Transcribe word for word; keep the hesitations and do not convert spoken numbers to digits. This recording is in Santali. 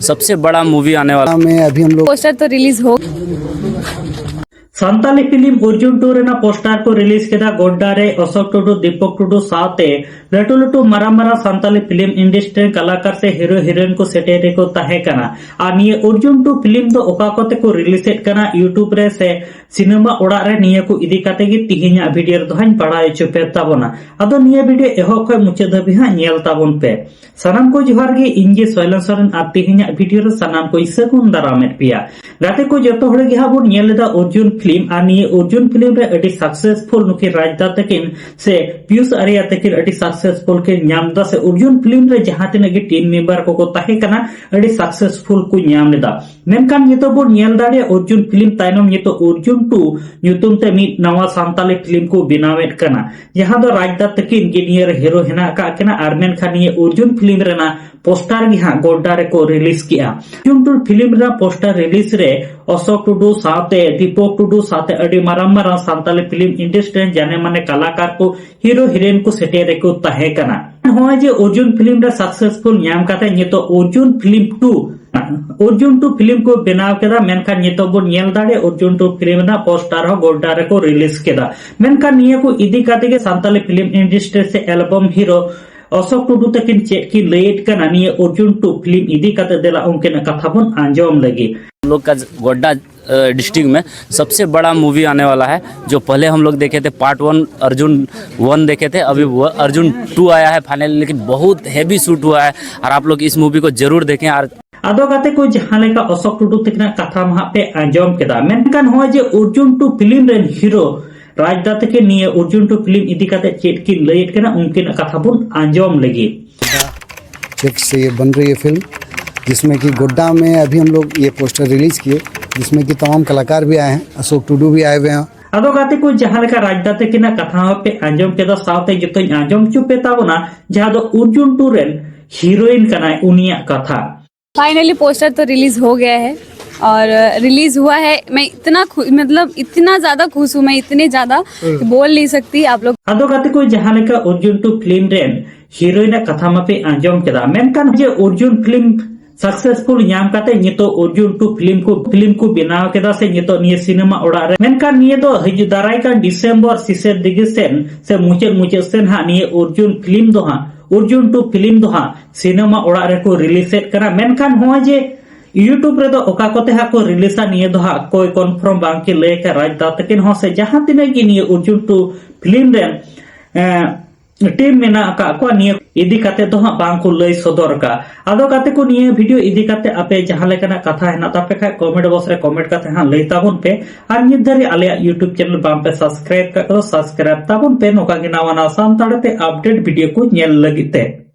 सबसे बड़ा मूवी आने वाला। में अभी हम लोग पोस्टर तो रिलीज हो ᱥᱟᱱᱛᱟᱞᱤ ᱯᱷᱤᱞᱢ ᱚᱨᱡᱩᱱ ᱴᱩ ᱨᱮᱱᱟᱜ ᱯᱳᱥᱴᱟᱨ ᱠᱚ ᱨᱤᱞᱤᱡᱽ ᱠᱮᱫᱟ ᱜᱚᱰᱰᱟ ᱨᱮ ᱚᱥᱳᱠ ᱴᱩᱰᱩ, ᱫᱤᱯᱚᱠ ᱴᱩᱰᱩ ᱥᱟᱶᱛᱮ ᱞᱟᱹᱴᱩ ᱞᱟᱹᱴᱩ ᱢᱟᱨᱟᱝ ᱢᱟᱨᱟᱝ ᱥᱟᱱᱛᱟᱞᱤ ᱯᱷᱤᱞᱢ ᱤᱱᱰᱟᱥᱴᱨᱤ ᱨᱮᱱ ᱠᱟᱞᱟᱠᱟᱨ ᱥᱮ ᱦᱤᱨᱳ ᱦᱤᱨᱳᱭᱤᱱ ᱠᱚ ᱥᱮᱴᱮᱨ ᱨᱮᱠᱚ ᱛᱟᱦᱮᱸ ᱠᱟᱱᱟ᱾ ᱟᱨ ᱱᱤᱭᱟᱹ ᱚᱨᱡᱩᱱ ᱴᱩ ᱯᱷᱤᱞᱢ ᱫᱚ ᱚᱠᱟ ᱠᱚᱛᱮ ᱠᱚ ᱨᱤᱞᱤᱡᱽ ᱮᱫ ᱠᱟᱱᱟ ᱭᱩᱴᱩᱵᱽ ᱨᱮ ᱥᱮ ᱥᱤᱱᱮᱢᱟ ᱚᱲᱟᱜ ᱨᱮ, ᱱᱤᱭᱟᱹ ᱠᱚ ᱤᱫᱤ ᱠᱟᱛᱮ ᱜᱮ ᱛᱤᱦᱤᱧᱟᱜ ᱵᱷᱤᱰᱤᱭᱳ ᱨᱮᱫᱚ ᱦᱟᱸᱜ ᱤᱧ ᱵᱟᱲᱟᱭ ᱦᱚᱪᱚ ᱯᱮ ᱛᱟᱵᱚᱱᱟ᱾ ᱟᱫᱚ ᱱᱤᱭᱟᱹ ᱵᱷᱤᱰᱤᱭᱳ ᱮᱦᱚᱵ ᱠᱷᱚᱱ ᱢᱩᱪᱟᱹᱫ ᱫᱷᱟᱹᱵᱤᱡ ᱦᱟᱸᱜ ᱧᱮᱞ ᱛᱟᱵᱚᱱ ᱯᱮ᱾ ᱥᱟᱱᱟᱢ ᱠᱚ ᱡᱚᱦᱟᱨ ᱜᱮ, ᱤᱧ ᱜᱮ ᱥᱚᱭᱞᱚᱱ ᱥᱚᱨᱮᱱ᱾ ᱟᱨ ᱛᱮᱦᱮᱧᱟᱜ ᱵᱷᱤᱰᱤᱭᱳ ᱨᱮ ᱥᱟᱱᱟᱢ ᱠᱚ ᱤᱧ ᱥᱟᱹᱜᱩᱱ ᱫᱟᱨᱟᱢᱮᱫ ᱯᱮᱭᱟ᱾ ᱜᱟᱛᱮ ᱠᱚ, ᱡᱚᱛᱚ ᱦᱚᱲ ᱜᱮ ᱦᱟᱸᱜ ᱵᱚᱱ ᱧᱮᱞ ᱞᱮᱫᱟ ᱚᱨᱡᱩᱱ ᱯᱷᱤᱞᱢ, ᱟᱨ ᱱᱤᱭᱟᱹ ᱚᱨᱡᱩᱱ ᱯᱷᱤᱞᱢ ᱨᱮ ᱟᱹᱰᱤ ᱥᱟᱠᱥᱮᱥᱯᱷᱩᱞ ᱱᱩᱠᱤᱱ ᱨᱟᱡᱽᱫᱟ ᱛᱟᱹᱠᱤᱱ ᱥᱮ ᱯᱤᱭᱩᱥ ᱟᱨᱭᱟ ᱛᱟᱹᱠᱤᱱ ᱟᱹᱰᱤ ᱥᱟᱠᱥᱮᱥᱯᱷᱩᱞ ᱠᱤᱱ ᱧᱟᱢ ᱮᱫᱟ, ᱥᱮ ᱚᱨᱡᱩᱱ ᱯᱷᱤᱞᱢ ᱨᱮ ᱡᱟᱦᱟᱸ ᱛᱤᱱᱟᱹᱜ ᱜᱮ ᱴᱤᱢ ᱢᱮᱢᱵᱟᱨ ᱠᱚᱠᱚ ᱛᱟᱦᱮᱸ ᱠᱟᱱᱟ ᱟᱹᱰᱤ ᱥᱟᱠᱥᱮᱥᱯᱷᱩᱞ ᱠᱚ ᱧᱟᱢ ᱞᱮᱫᱟ᱾ ᱢᱮᱱᱠᱷᱟᱱ ᱱᱤᱛᱚᱜ ᱵᱚᱱ ᱧᱮᱞ ᱫᱟᱲᱮᱭᱟᱜᱼᱟ ᱚᱨᱡᱩᱱ ᱯᱷᱤᱞᱢ ᱛᱟᱭᱱᱚᱢ ᱱᱤᱛᱚᱜ ᱚᱨᱡᱩᱱ ᱴᱩ ᱧᱩᱛᱩᱢ ᱛᱮ ᱢᱤᱫ ᱱᱟᱣᱟ ᱥᱟᱱᱛᱟᱞᱤ ᱯᱷᱤᱞᱢ ᱠᱚ ᱵᱮᱱᱟᱣᱮᱫ ᱠᱟᱱᱟ, ᱡᱟᱦᱟᱸ ᱫᱚ ᱨᱟᱡᱽᱫᱟ ᱛᱟᱹᱠᱤᱱ ᱜᱮ ᱱᱤᱭᱟᱹ ᱨᱮ ᱦᱤᱨᱳ ᱦᱮᱱᱟᱜ ᱟᱠᱟᱫ ᱠᱤᱱᱟ᱾ ᱟᱨ ᱢᱮᱱᱠᱷᱟᱱ ᱱᱤᱭᱟᱹ ᱚᱨᱡᱩᱱ ᱯᱷᱤᱞᱢ ᱨᱮᱱᱟᱜ ᱯᱳᱥᱴᱟᱨ ᱜᱮ ᱦᱟᱸᱜ ᱜᱚᱰᱰᱟ ᱨᱮᱠᱚ ᱨᱤᱞᱤᱡᱽ ᱠᱮᱜᱼᱟ᱾ ᱚᱨᱡᱩᱱ ᱴᱩ ᱯᱷᱤᱞᱢ ᱨᱮᱱᱟᱜ ᱯᱳᱥᱴᱟᱨ ᱨᱤᱞᱤᱡᱽ ᱨᱮ ᱚᱥᱳᱠ ᱴᱩᱰᱩ ᱥᱟᱶᱛᱮ ᱫᱤᱯᱚᱠ ᱴᱩᱰᱩ ᱥᱟᱶᱛᱮ ᱟᱹᱰᱤ ᱢᱟᱨᱟᱝ ᱢᱟᱨᱟᱝ ᱥᱟᱱᱛᱟᱞᱤ ᱯᱷᱤᱞᱢ ᱤᱱᱰᱟᱥᱴᱨᱤ ᱨᱮᱱ ᱡᱟᱱᱮ ᱢᱟᱱᱮ ᱠᱟᱞᱟᱠᱟᱨ ᱠᱚ, ᱦᱤᱨᱳ ᱦᱤᱨᱳᱭᱤᱱ ᱠᱚ ᱥᱮᱴᱮᱨ ᱨᱮᱠᱚ ᱛᱟᱦᱮᱸ ᱠᱟᱱᱟ᱾ ᱱᱚᱜᱼᱚᱭ ᱡᱮ ᱚᱨᱡᱩᱱ ᱯᱷᱤᱞᱢ ᱨᱮ ᱥᱟᱠᱥᱮᱥᱯᱷᱩᱞ ᱧᱟᱢ ᱠᱟᱛᱮ ᱱᱤᱛᱚᱜ Arjun film two, Arjun two film ᱠᱚ ᱵᱮᱱᱟᱣ ᱠᱮᱫᱟ, ᱢᱮᱱᱠᱷᱟᱱ ᱱᱤᱛᱚᱜ ᱵᱚᱱ ᱧᱮᱞ ᱫᱟᱲᱮᱭᱟᱜᱼᱟ ᱚᱨᱡᱩᱱ ᱴᱩ ᱯᱷᱤᱞᱢ ᱨᱮᱱᱟᱜ ᱯᱳᱥᱴᱟᱨ ᱦᱚᱸ ᱜᱚᱰᱰᱟ ᱨᱮᱠᱚ ᱨᱤᱞᱤᱡᱽ ᱠᱮᱫᱟ᱾ ᱢᱮᱱᱠᱷᱟᱱ ᱱᱤᱭᱟᱹ ᱠᱚ ᱤᱫᱤ ᱠᱟᱛᱮ ᱜᱮ ᱥᱟᱱᱛᱟᱞᱤ ᱯᱷᱤᱞᱢ ᱤᱱᱰᱟᱥᱴᱨᱤ ᱥᱮ ᱮᱞᱵᱟᱢ ᱦᱤᱨᱳ ᱚᱥᱳᱠ ᱴᱩᱰᱩ ᱛᱟᱹᱠᱤᱱ ᱪᱮᱫ ᱠᱤᱱ ᱞᱟᱹᱭᱮᱫ ᱠᱟᱱᱟ ᱱᱤᱭᱟᱹ ᱚᱨᱡᱩᱱ ᱴᱩ ᱯᱷᱤᱞᱢ ᱤᱫᱤ ᱠᱟᱛᱮ, ᱫᱮᱞᱟ ᱩᱱᱠᱤᱱᱟᱜ ᱠᱟᱛᱷᱟ ᱵᱚᱱ ᱟᱸᱡᱚᱢ ᱞᱟᱹᱜᱤᱫ᱾ हम लोग का गोड्डा डिस्ट्रिक्ट में सबसे बड़ा मूवी आने वाला है। जो पहले हम लोग देखे थे पार्ट वन, अर्जुन वन देखे थे, अभी वो अर्जुन टू आया है फाइनली, लेकिन बहुत हैवी शूट हुआ है और आप लोग इस मूवी को जरूर देखें। और ᱟᱫᱚ ᱜᱟᱛᱮ ᱠᱚ, ᱡᱟᱦᱟᱸ ᱞᱮᱠᱟ ᱚᱥᱳᱠ ᱴᱩᱰᱩ ᱛᱟᱹᱠᱤᱱᱟᱜ ᱠᱟᱛᱷᱟ ᱢᱟ ᱦᱟᱸᱜ ᱯᱮ ᱟᱸᱡᱚᱢ ᱠᱮᱫᱟ, ᱢᱮᱱᱠᱷᱟᱱ ᱱᱚᱜᱼᱚᱭ ᱡᱮ ᱚᱨᱡᱩᱱ ᱴᱩ ᱯᱷᱤᱞᱢ ᱨᱮᱱ ᱦᱤᱨᱳ ᱨᱟᱡᱽᱫᱟ ᱛᱟᱹᱠᱤᱱ ᱱᱤᱭᱟᱹ ᱚᱨᱡᱩᱱ ᱴᱩ ᱯᱷᱤᱞᱢ ᱤᱫᱤ ᱠᱟᱛᱮ ᱪᱮᱫ ᱠᱤᱱ ᱞᱟᱹᱭᱮᱫ ᱠᱟᱱᱟ ᱩᱱᱠᱤᱱᱟᱜ ᱠᱟᱛᱷᱟ ᱵᱚᱱ ᱟᱸᱡᱚᱢ ᱞᱟᱹᱜᱤᱫ᱾ क्षेत्र से ये बन रही है फिल्म, जिसमें कि गोड्डा में अभी हम लोग ये पोस्टर रिलीज किए, जिसमें कि तमाम कलाकार भी आए हैं, अशोक टुडू भी आए हुए हैं। ᱟᱫᱚ ᱜᱟᱛᱮ ᱠᱚ, ᱡᱟᱦᱟᱸ ᱞᱮᱠᱟ ᱨᱟᱡᱽᱫᱟ ᱛᱟᱹᱠᱤᱱᱟᱜ ᱠᱟᱛᱷᱟ ᱦᱚᱸ ᱯᱮ ᱟᱸᱡᱚᱢ ᱠᱮᱫᱟ, ᱥᱟᱶᱛᱮ ᱡᱚᱛᱚᱧ ᱟᱸᱡᱚᱢ ᱦᱚᱪᱚ ᱯᱮ ᱛᱟᱵᱚᱱᱟ, ᱡᱟᱦᱟᱸ ᱫᱚ ᱚᱨᱡᱩᱱ ᱴᱩ ᱨᱮᱱ ᱦᱤᱨᱳᱭᱤᱱ ᱠᱟᱱᱟᱭ ᱩᱱᱤᱭᱟᱜ ᱠᱟᱛᱷᱟ᱾ फाइनली पोस्टर तो रिलीज हो गया है और रिलीज हुआ है। मैं इतना खु, मतलब इतना ज्यादा खुश हूँ, मैं इतने ज्यादा कि बोल नहीं सकती आप लोग। ᱟᱫᱚ ᱜᱟᱛᱮ ᱠᱚ, ᱡᱟᱦᱟᱸ ᱞᱮᱠᱟ ᱚᱨᱡᱩᱱ ᱴᱩ ᱯᱷᱤᱞᱢ ᱨᱮᱱ ᱦᱤᱨᱳᱭᱤᱱᱟᱜ ᱠᱟᱛᱷᱟ ᱢᱟᱯᱮ ᱟᱸᱡᱚᱢ ᱠᱮᱫᱟ, ᱢᱮᱱᱠᱷᱟᱱ ᱡᱮ ᱚᱨᱡᱩᱱ ᱯᱷᱤᱞᱢ ᱥᱟᱠᱥᱮᱥᱯᱷᱩᱞ ᱧᱟᱢ ᱠᱟᱛᱮ ᱱᱤᱛᱚᱜ ᱚᱨᱡᱩᱱ ᱴᱩ ᱯᱷᱤᱞᱢ ᱠᱚ ᱯᱷᱤᱞᱢ ᱠᱚ ᱵᱮᱱᱟᱣ ᱠᱮᱫᱟ ᱥᱮ ᱱᱤᱛᱚᱜ ᱱᱤᱭᱟᱹ ᱥᱤᱱᱮᱢᱟ ᱚᱲᱟᱜ ᱨᱮ᱾ ᱢᱮᱱᱠᱷᱟᱱ ᱱᱤᱭᱟᱹ ᱫᱚ ᱦᱤᱡᱩᱜ ᱫᱟᱨᱟᱭ ᱠᱟᱱ ᱰᱤᱥᱮᱢᱵᱚᱨ ᱥᱤᱥᱮᱨ ᱫᱤᱜᱮ ᱥᱮᱱ ᱥᱮ ᱢᱩᱪᱟᱹᱫ ᱢᱩᱪᱟᱹᱫ ᱥᱮᱱ ᱦᱟᱸᱜ ᱱᱤᱭᱟᱹ ᱚᱨᱡᱩᱱ ᱯᱷᱤᱞᱢ ᱫᱚ ᱦᱟᱸᱜ ᱚᱨᱡᱩᱱ ᱴᱩ ᱯᱷᱤᱞᱢ ᱫᱚ ᱦᱟᱸᱜ ᱥᱤᱱᱮᱢᱟ ᱚᱲᱟᱜ ᱨᱮᱠᱚ ᱨᱤᱞᱤᱡᱮᱫ ᱠᱟᱱᱟ᱾ ᱢᱮᱱᱠᱷᱟᱱ ᱱᱚᱜᱼᱚᱭ ᱡᱮ YouTube ᱨᱮᱫᱚ ᱚᱠᱟ ᱠᱚᱛᱮ ᱦᱟᱸᱜ ᱠᱚ ᱨᱤᱞᱤᱡᱟ ᱱᱤᱭᱟᱹ ᱫᱚ ᱦᱟᱸᱜ ᱠᱚᱭ ᱠᱚᱱᱯᱷᱟᱨᱢ ᱵᱟᱝ ᱠᱤᱱ ᱞᱟᱹᱭ ᱟᱠᱟᱫ ᱨᱟᱡᱽ ᱫᱟ ᱛᱟᱹᱠᱤᱱ ᱦᱚᱸ ᱥᱮ ᱡᱟᱦᱟᱸ ᱛᱤᱱᱟᱹᱜ ᱜᱮ ᱱᱤᱭᱟᱹ ᱚᱨᱡᱩᱱ ᱴᱩ ᱯᱷᱤᱞᱢ ᱨᱮᱱ ᱮᱸ, ᱴᱤᱢ ᱢᱮᱱᱟᱜ ᱟᱠᱟᱫ ᱠᱚᱣᱟ ᱱᱤᱭᱟᱹ ᱤᱫᱤ ᱠᱟᱛᱮ ᱫᱚ ᱦᱟᱸᱜ ᱵᱟᱝ ᱠᱚ ᱞᱟᱹᱭ ᱥᱚᱫᱚᱨ ᱟᱠᱟᱫ᱾ ᱟᱫᱚ ᱜᱟᱛᱮ ᱠᱚ ᱱᱤᱭᱟᱹ ᱵᱷᱤᱰᱤᱭᱳ ᱤᱫᱤ ᱠᱟᱛᱮ ᱟᱯᱮ ᱡᱟᱦᱟᱸ ᱞᱮᱠᱟᱱᱟᱜ ᱠᱟᱛᱷᱟ ᱦᱮᱱᱟᱜ ᱛᱟᱯᱮ ᱠᱷᱟᱡ ᱠᱚᱢᱮᱱᱴ ᱵᱚᱠᱥ ᱨᱮ ᱠᱚᱢᱮᱱᱴ ᱠᱟᱛᱮ ᱦᱟᱸᱜ ᱞᱟᱹᱭ ᱛᱟᱵᱚᱱ ᱯᱮ᱾ ᱟᱨ ᱱᱤᱛ ᱫᱷᱟᱹᱨᱤᱡ ᱟᱞᱮᱭᱟᱜ YouTube ᱪᱮᱱᱮᱞ ᱵᱟᱝ ᱯᱮ ᱥᱟᱵᱥᱠᱨᱟᱭᱤᱵ ᱠᱟᱜ ᱠᱚᱫᱚ ᱥᱟᱵᱥᱠᱨᱟᱭᱤᱵ ᱛᱟᱵᱚᱱ ᱯᱮ᱾ ᱱᱚᱝᱠᱟ ᱜᱮ ᱱᱟᱣᱟ ᱱᱟᱣᱟ ᱥᱟᱱᱛᱟᱲ ᱛᱮ ᱟᱯᱰᱮᱴ ᱵᱷᱤᱰᱤᱭᱳ ᱠᱚ ᱧᱮᱞ ᱞᱟᱹᱜᱤᱫ ᱛᱮ᱾